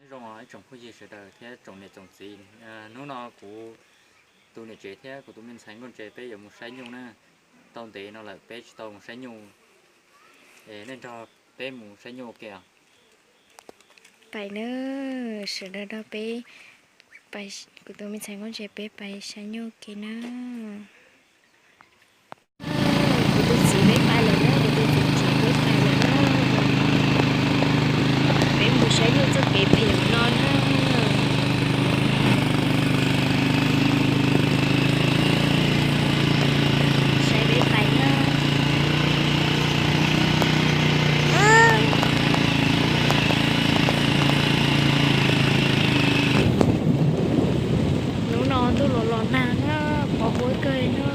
Zoo os ib tsoom phooj ywg sawv daws thiab tsoom niam tsoom txiv, hnub no kuv tus niam tsev thiab kuv tus me ntxhais Nkauj Ntse peb yuav mus saib nyuj na. Tau ntev no lawm peb tsis tau mus saib nyuj, es nej nrog peb mus saib nyuj ua ke os. Pais na, sawv daws nrog peb, kuv tus me ntxhais Nkauj Ntse peb pais saib nyuj ua ke na. Kuv tus txiv peb pais lawm na, kuv tus txiv tsev peb pais lawm na. Peb mus saib nyuj txoj kev phem no na. Saib peb pais na. Hnub no ntuj los los nag na, pos huab kawg li na.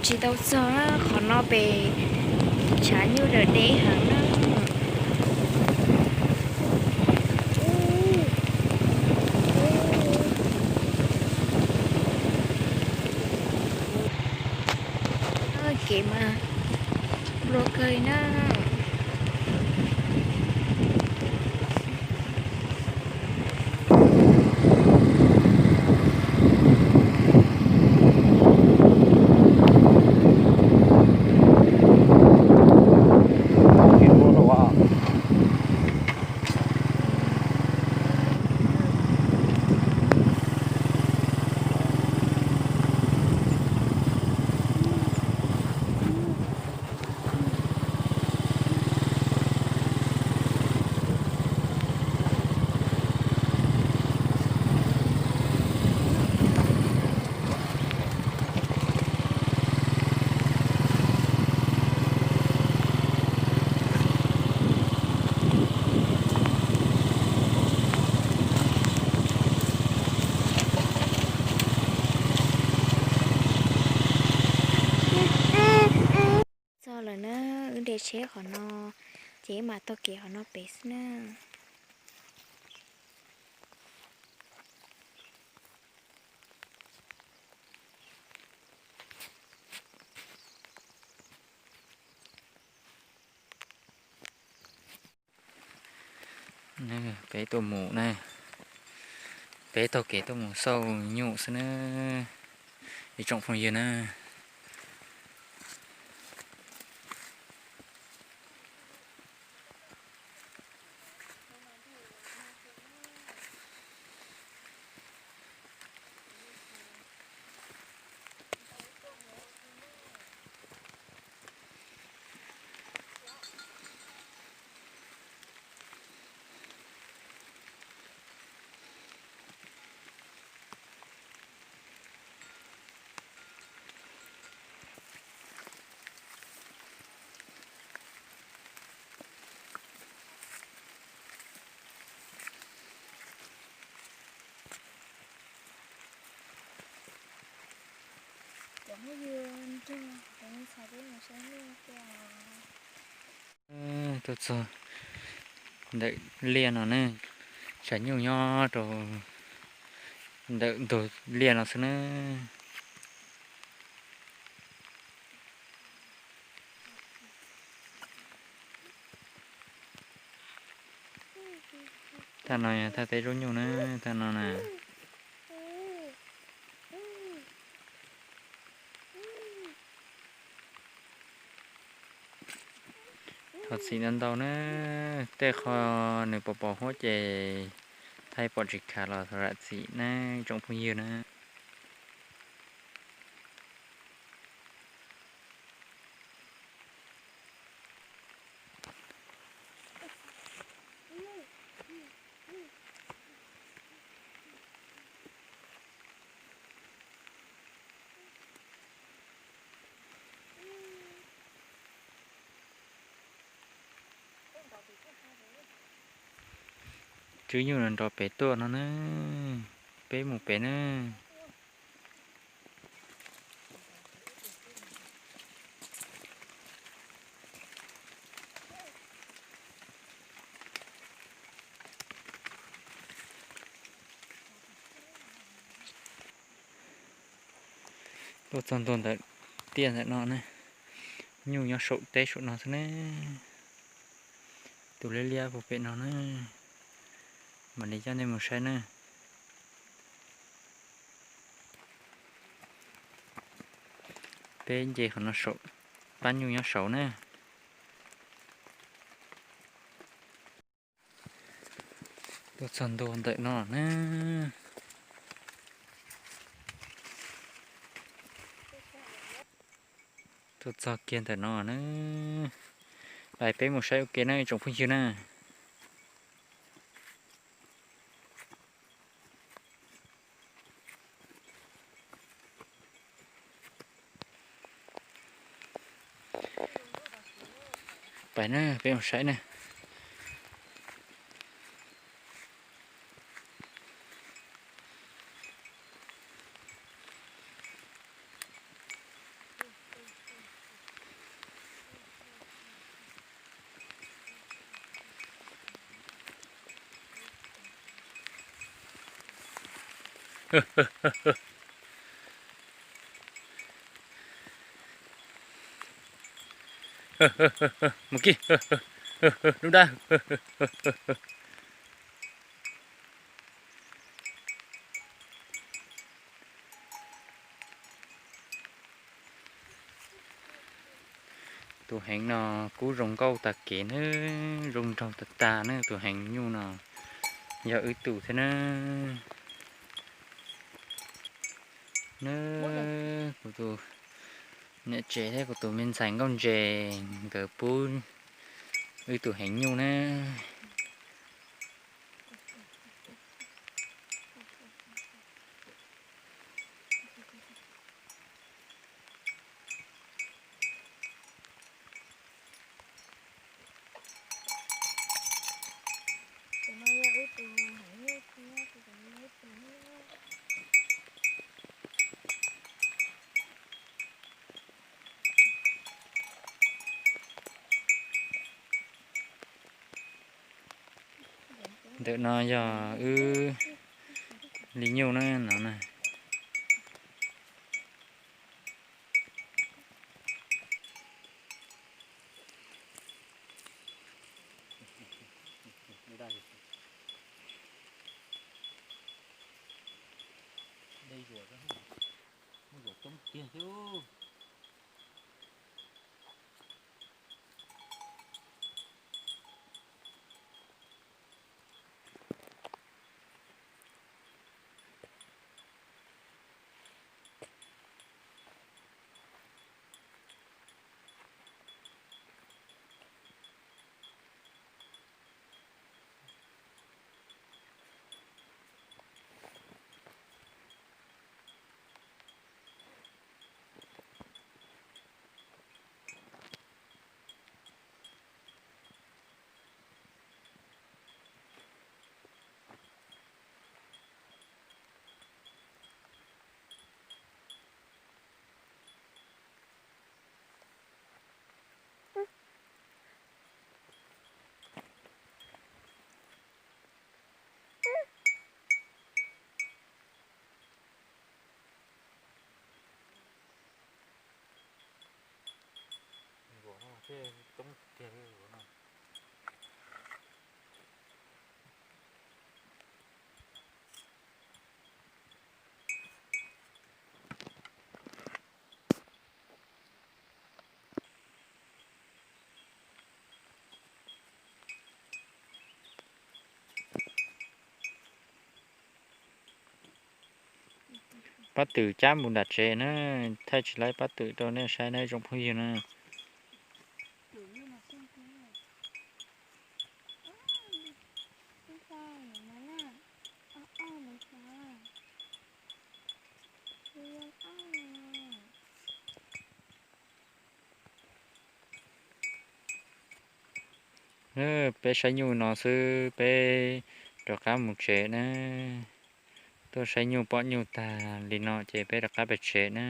Tsis tau txog na, qhov no pem tshav nyuj dawm deb heev na. Kev mas nplua kawg li na. Txog lawm na, wb de tsheb qhov no, ces wb mam taug kev qhov no pem xwb na. Peb tuaj mus na, peb taug kev tuaj mus xauj nyuj xwb na, ib tsoom phooj ywg na. Cov phooj ywg nrog kuv tus me ntxhais peb mus saib nyuj ua ke os. Tuaj txog ntawm liaj no ne, tshav nyuj nyob rau ntawm ntug liaj no xwb na. Thaj no yog thaj teb zaub nyuj na, thaj no na. Thov txim ntau ntau na, tej qho nws pos pos huab ces thaij pom tsis khas los thov zam txim na tsoom phooj ywg na. Tswb nyuj no nrog pem tuaj no na, peb mus pem na. Tuaj txog ntua ntawm tiaj ntawm no na, nyuj nyob saum teb saum no xwb na. Tus liab liab puag pem no na, mam li coj nej mus saib na. Peb nce qhov no saum, pab nyuj nyob saud na. Tuaj txog ntua ntawm no na. Tuaj txog kiag ntawm no na. Pais peb mus saib ua ke na tsoom phooj ywg na. Pais na, peb mus saib na. Mus kij, lub dab. Tus heev no kub zoo nkauj tag kev na, zoo nraug tag tag na. Tus heev nyuj no yog wb tus thiab na. Na, kuv tus niam tsev thiab kuv tus me ntxhais nkauj ntses nkawd pub wb tus heev nyuj na. Ntawm no yog wb li nyuj na no na. Pab twm cab mus nram tsev na, thaij tsis laib pab twm rau nej saib na tsoom phooj ywg na. Peb saib nyuj no xwb peb rov qab mus tsev na. Tuaj saib nyuj pom nyuj tag li no ces peb rov qab pem tsev na.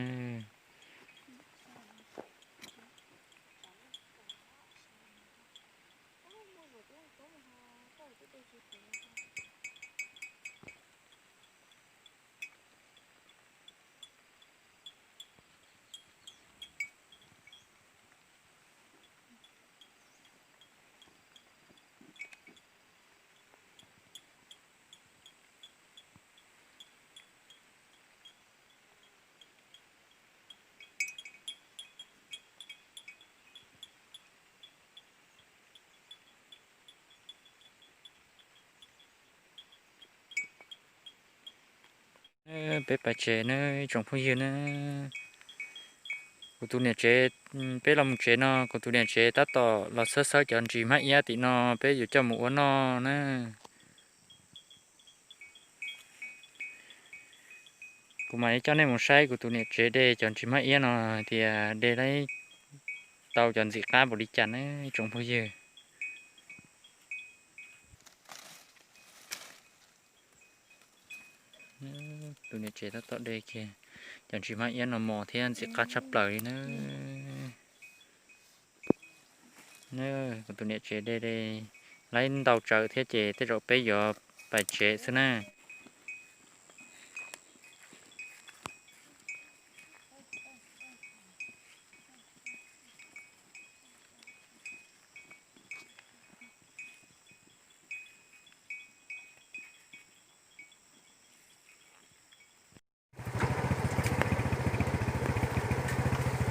Peb pais tsev na ib tsoom phooj ywg na. Kuv tus niam tsev, peb los mus tsev no, kuv tus niam tsev tab tom los xawb xawb cov ntsis hmab iab tim no, peb yuav coj mus ua noj na. Kuv mam li coj nej mus saib kuv tus niam tsev de cov ntsis hmab iab no hais tias de tau cov ntxim qab npaum li cas na ib tsoom phooj ywg. Tus niam tsev tab tom de kiag cov ntsis hmab iab no mos thiab ntxim qab tshaj plaws li na. Kuv tus niam tsev de de laib ntau tsawv thiab ces tej zaum peb yuav pais tsev xwb na.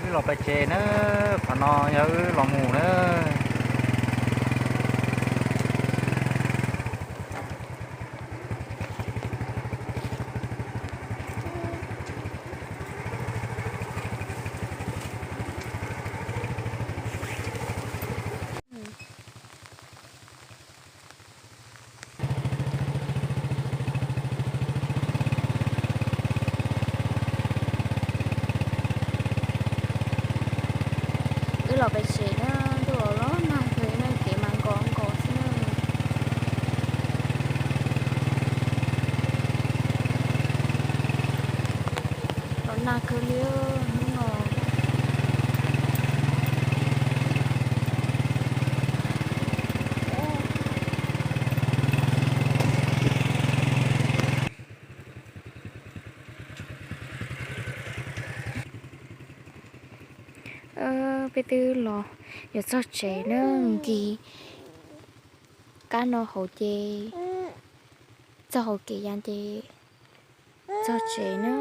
Wb los pais tsev na, qhov no yog wb los mus na. Wb los pem tsev na, ntuj los nag kawg, kev mas nkos nkos xwb na. Los nag kawg li hnub no. Peb twb los yuav txog tsev na, nkig qab no hauv ces txog hauv kev ya ces txog tsev na.